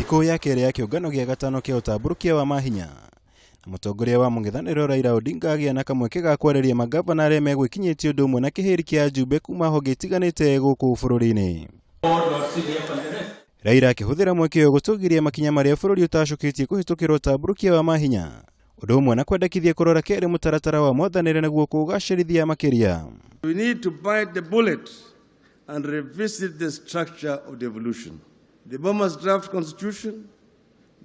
Thikũ ya kerĩ ya kĩũngano gĩa gatano kĩa ũtambũrũkia wa mahinya na mũtongoria wa mũng'ethanĩro Raila Odinga agĩa na kamweke ga kwarĩria mangavana arĩa megwĩkinyĩtie ũndũ ũmwe na kĩhĩri kĩa ajumbe kuma honge itiganĩte gũkũ bũrũri-inĩ. Raila akĩhũthĩra mweke ũyũ gũtũgĩria makinya marĩa bũrũri ũtacũkĩtie kũhĩtũkĩra ũtambũrũkia wa mahinya ũndũ ũmwe na kwendekithia kũrora kerĩ mũtaratara wa mwathanĩre nĩguo kũũgacĩrithia makĩria. We need to bite the bullet and revisit the structure of devolution. The Bomas draft constitution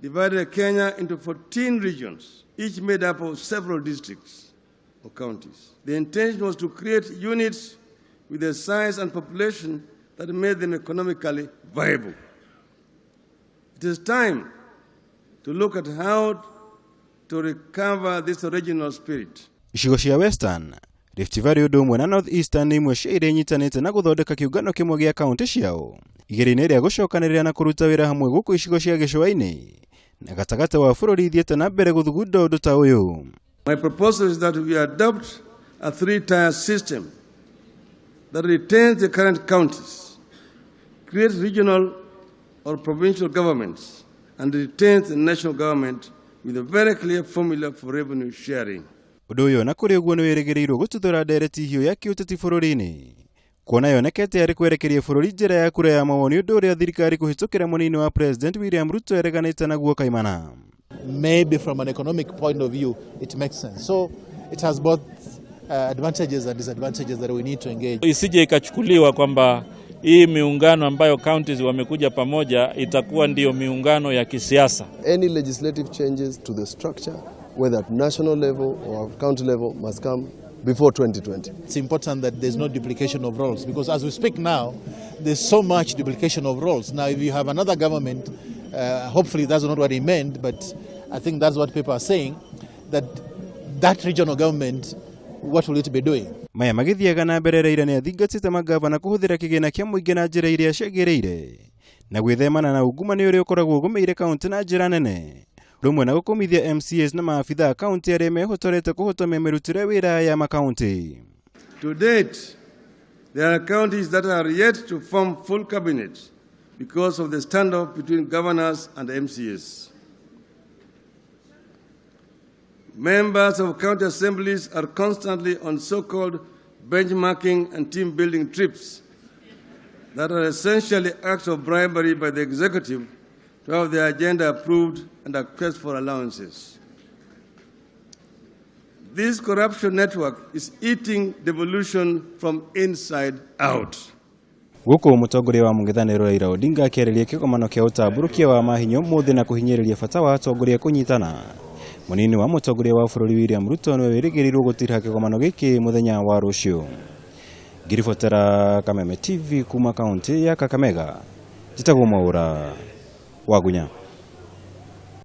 divided Kenya into 14 regions, each made up of several districts or counties. The intention was to create units with a size and population that made them economically viable. It is time to look at how to recover this original spirit. Icigo cia Western, Rift Valley ũndũ ũmwe na North Eastern nĩ imwe cia iria inyitanĩte na gũthondeka kĩũngano kĩmwe gĩa kaunti ciao igeria-inĩ rĩa gũcokanĩrĩra na kũruta wĩra hamwe gũkũ icigo cia gĩcũa-inĩ na gatagatĩ wa bũrũri ithiĩte na mbere gũthugunda ũndũ ta ũyũ. My proposal is that we adopt a three-tier system that retains the current counties, creates regional or provincial governments, and retains the national government with a very clear formula for revenue sharing. Ũndũ ũyũ na kũrĩ ũguo nĩ wĩrĩgĩrĩirwo gũtuthũra ndereti hiũ ya kĩũteti bũrũri-inĩ kuona yonekete arĩ kwerekeria bũrũri njĩra ya kura ya mawoni ũndũ ũrĩa thirikari kũhĩtũkĩra mũnini wa President William Ruto ereganĩte naguo kaimana. Maybe from an economic point of view, it makes sense. So it has both advantages and disadvantages that we need to engage. Isije ikachukuliwa kwamba hii miungano ambayo counties wamekuja pamoja itakuwa ndiyo miungano ya kisiasa. Any legislative changes to the structure, whether at national level or county level, must come before 2020. It's important that there's no duplication of roles because as we speak now, there's so much duplication of roles. Now, if you have another government, hopefully that's not what he meant, but I think that's what people are saying, that that regional government, what will it be doing? Maya magĩthiaga na mbere Raila nĩ athingatĩte mangavana kũhũthĩra kĩgĩna kĩa mũingĩ na njĩra iria ciagĩrĩire na gwĩthemana na ungumania ũrĩa ũkoragwo ũgũmĩire kaunti na njĩra nene ũndũ ũmwe na gũkũmithia MCAs na maabitha a kaunti arĩa mehotorete kũhotomia mĩrutĩre wĩra ya makaunti. To date, there are counties that are yet to form full cabinets because of the standoff between governors and MCAs. Members of county assemblies are constantly on so-called benchmarking and team-building trips that are essentially acts of bribery by the executive to have their agenda approved and a quest for allowances. This corruption network is eating devolution from inside out. Gũkũ mũtongoria wa mũng'ethanĩro Raila Odinga akĩarĩria kĩgomano kĩa ũtambũrũkia wa mahinya ũmũthĩ na kũhinyĩrĩria bata wa atongoria kũnyitana. Mũnini wa mũtongoria wa bũrũri William Ruto nĩwe wĩrĩgĩrĩirwo gũtiriha kĩgomano gĩkĩ mũthenya wa rũciũ. Ngĩribotera Kameme TV kuma kaunti ya Kakamega, njĩtagwo Mwaũra Wagunya.